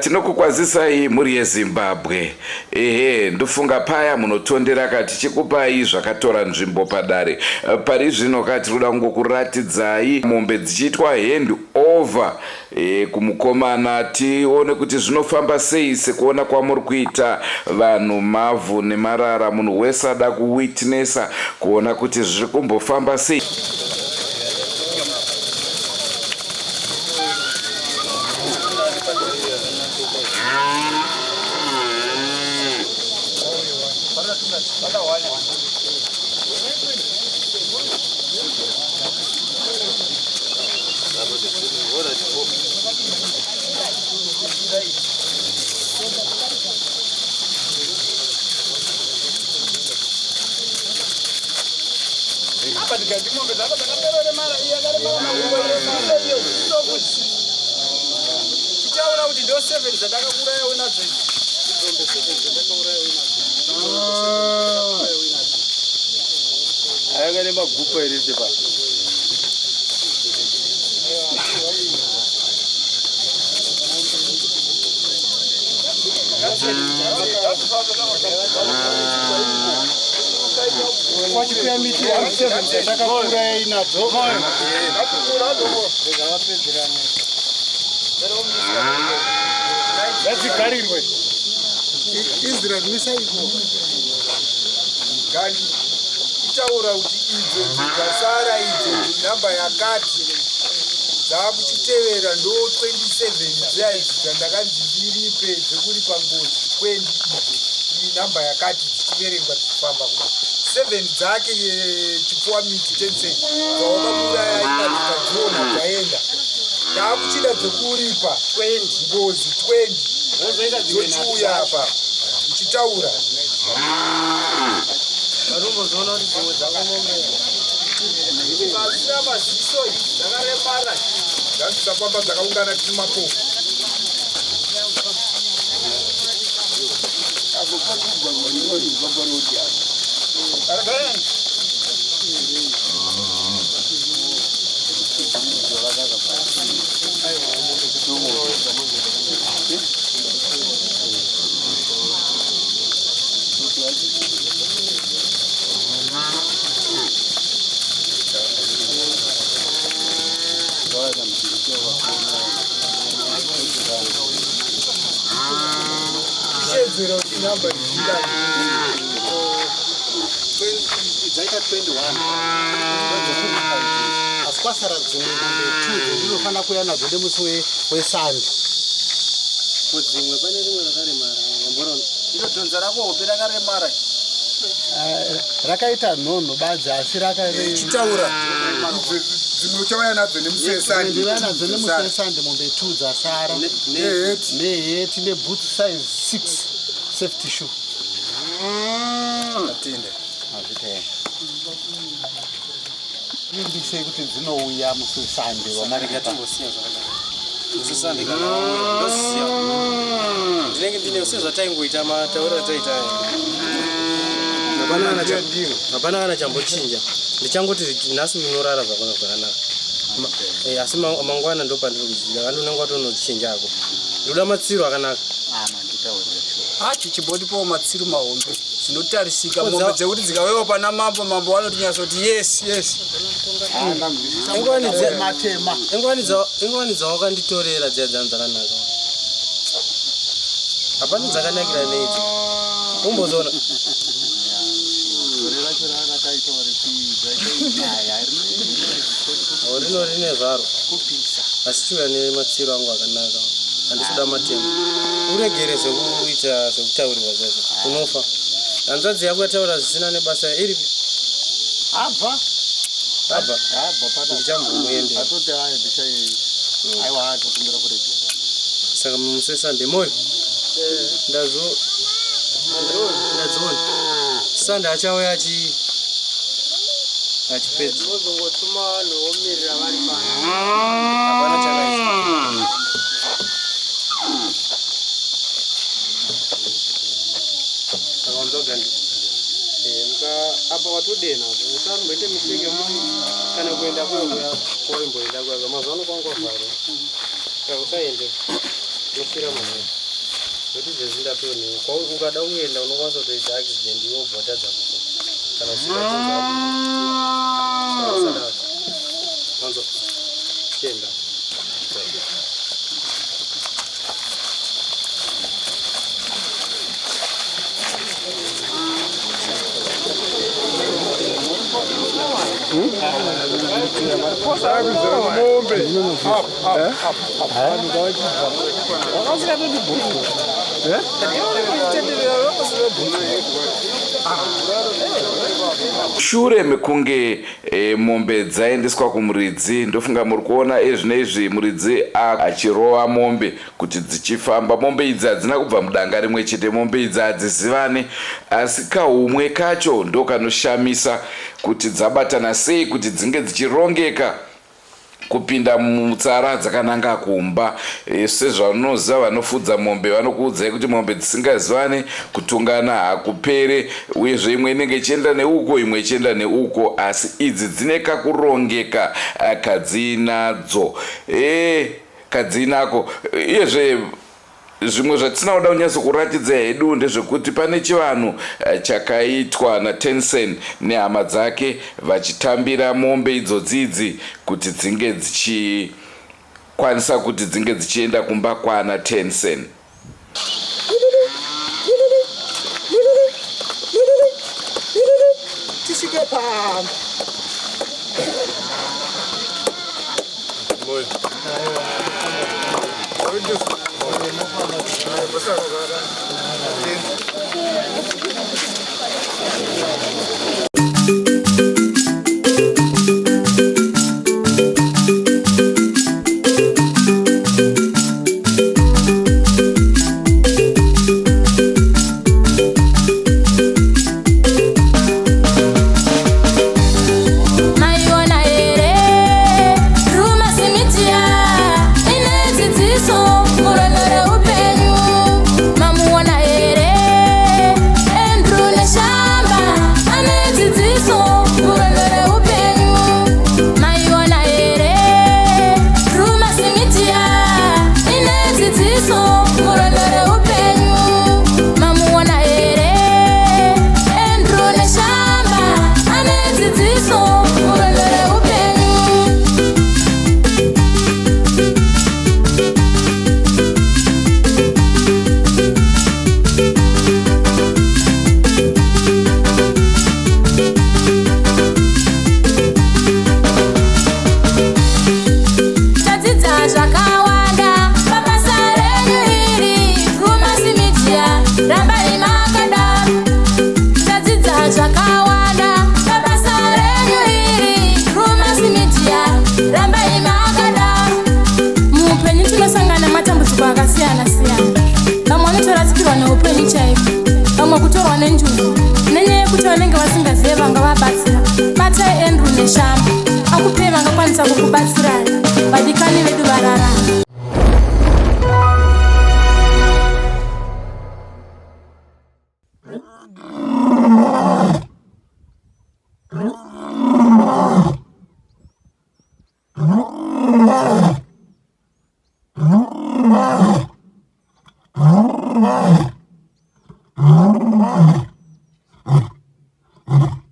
Tinokukwazisai mhuri yeZimbabwe. Ehe, ndofunga paya munotondera ka tichikupai zvakatora nzvimbo padare. Pari zvino ka tiri kuda kungokuratidzai mombe dzichiitwa hand over e, kumukomana tione kuti zvinofamba sei sekuona kwamuri kuita vanhu mavhu nemarara munhu wese ada kuwitnessa kuona kuti zviri kumbofamba sei. Tichaona kuti ndo 7 dzatakauraya nadzo idzi. Ayaka nemagupa here sepa. Kwachikuya miti ya 7 dzatakauraya inadzo. Ngadzigarirwe. Israel misaiko. Gandi itaura kuti idzo dzasara idzo nhamba yakati dzakuchitevera ndo 27 dziya idzi dzandakanzi ndiripe dzekuripa ngozi 20 idzo iyi nhamba yakati dzichiverengwa dzichifamba kudai 7 dzake chipfuwa miti tensen dzawakamuuraya inadzo tadziona dzaenda taakuchida dzekuripa ngozi 20 dzochiuya apa uchitaura Vanombozoona kuti dzimwe dzako mombe pasina maziso dzakaremara dzanzisafamba dzakaungana tiri mapofu. Chedzera kuti nhamba dzingani. Dzaita 21 asi kwasara dzimwe mombe 2 dzendinofanira kuuya nadzo nemusi wesande. Kudzimwe pane rimwe rakaremara yamborona. Iro dhonza rako hope rakaremara. Rakaita nhonho badzi asi rakachitaura dzimwe uchauya nadzo nemusi wesande. Ndinouya nadzo nemusi wesande mombe 2 dzasara neheti neheti neboots size 6 safety shoe. Atende. Azvitenda. Vimbisei kuti dzinouya musi wesande vamaripa. Ngatimbosiya zvakadaro. Musi wesande kana vauya ndoziva. Ndinenge ndine sezvataingoita matauriro ataita aya. Hapana kana cha hapana kana chambochinja. Ndichangoti nhasi unorara zvakona zvakanaka. Eh, asi mangwana ndopandiri kuchida. Vanonanga watonochinja ako. Ndoda matsiro akanaka. Ah, manditaurira sure. Ah, chichimbotipawo matsiru mahombe dzinotarisika mombe dzekuti dzikauyawo pana mambo mambo vanotinyatsoti yes yes Matema. Ingwani dzawakanditorera dziya dzangu dzakanaka. Hapana dzakanakira neidzi. Umbozoona. Rino rine zvaro. Asi chiuya nematsiro angu akanaka. Handisi kuda matemo. Uregere zvekuita zvekutaurirwa zvezvo. Unofa. Hanzvadzi yako yataura zvisina nebasa iripi? Abva. Abva. Abva pana. Ndichambomuendera. Atoti aye ndichai. Aiwa atokumbira kuregera. Saka musesande moyo. Ndazo ndadziona. Sande achauya achi achipedza. Unozongotuma vanhu vomirira vari pano. Hapana chakaita. Saka wanzwa gandi. Eh, muka apa watodena apa. Usamboite mistake yemuri kana kuenda kuya kuya kwaimboenda kuya. Mazuva ano kwanga kwavharwa. Saka usaende. Unofira mahara. Nokuti izvezvi ndatone. Ukada kuenda unokwanisa kutoita accident iwe wobva watadza kufa. Kana usingachinja. Saka usadaro. Wanzwa. Chienda. Mombe. Up, up, up, up. Shure mekunge mombe dzaendeswa kumuridzi, ndofunga muri kuona ezvino izvi muridzi achirova mombe kuti dzichifamba. Mombe idzi hadzina kubva mudanga rimwe chete, mombe idzi hadzizivane, asi kahumwe kacho ndo kanoshamisa kuti dzabatana sei kuti dzinge dzichirongeka kupinda mutsara dzakananga kumba. Sezvanoziva vanofudza mombe vanokuudzai kuti mombe dzisingazivane kutungana hakupere, uyezve imwe inenge ichienda neuko, imwe ichienda neuko, asi idzi dzine kakurongeka kadzinadzo kadzinako. Uyezve zvimwe zvatisina kuda kunyatsokuratidza hedu ndezvekuti pane chivanhu chakaitwa naTensen nehama dzake vachitambira mombe idzodzidzi kuti dzinge dzichikwanisa kuti dzinge dzichienda kumba kwana Tensen. Tisvike pamba. Maiona here Drewmas Media ine dzidziso murwendo reupenyu? Mamuona here Andrew Neshamba ane dzidziso murwendo reupenyu? Maiona here Drewmas Media ine dzidziso murwendo reupenyu? Mamuona here Andrew Neshamba ane dzidziso murwendo reupenyu? Tadzidza zvakawanda pabasa renyu iri, Drewmas Media, rambai makadaro. Tadzidza zvakawanda pabasa renyu iri, Drewmas Media, rambai makadaro. Muupenyu tinosangana matambudziko akasiyana siyana. Vamwe vanotorasikirwa neupenyu chaiko, vamwe kutorwa nenjuzu nenyaya yekuti vanenge vasingazive vangavabatsira. Batai Andrew Neshamba akupei vangakwanisa kukubatsira.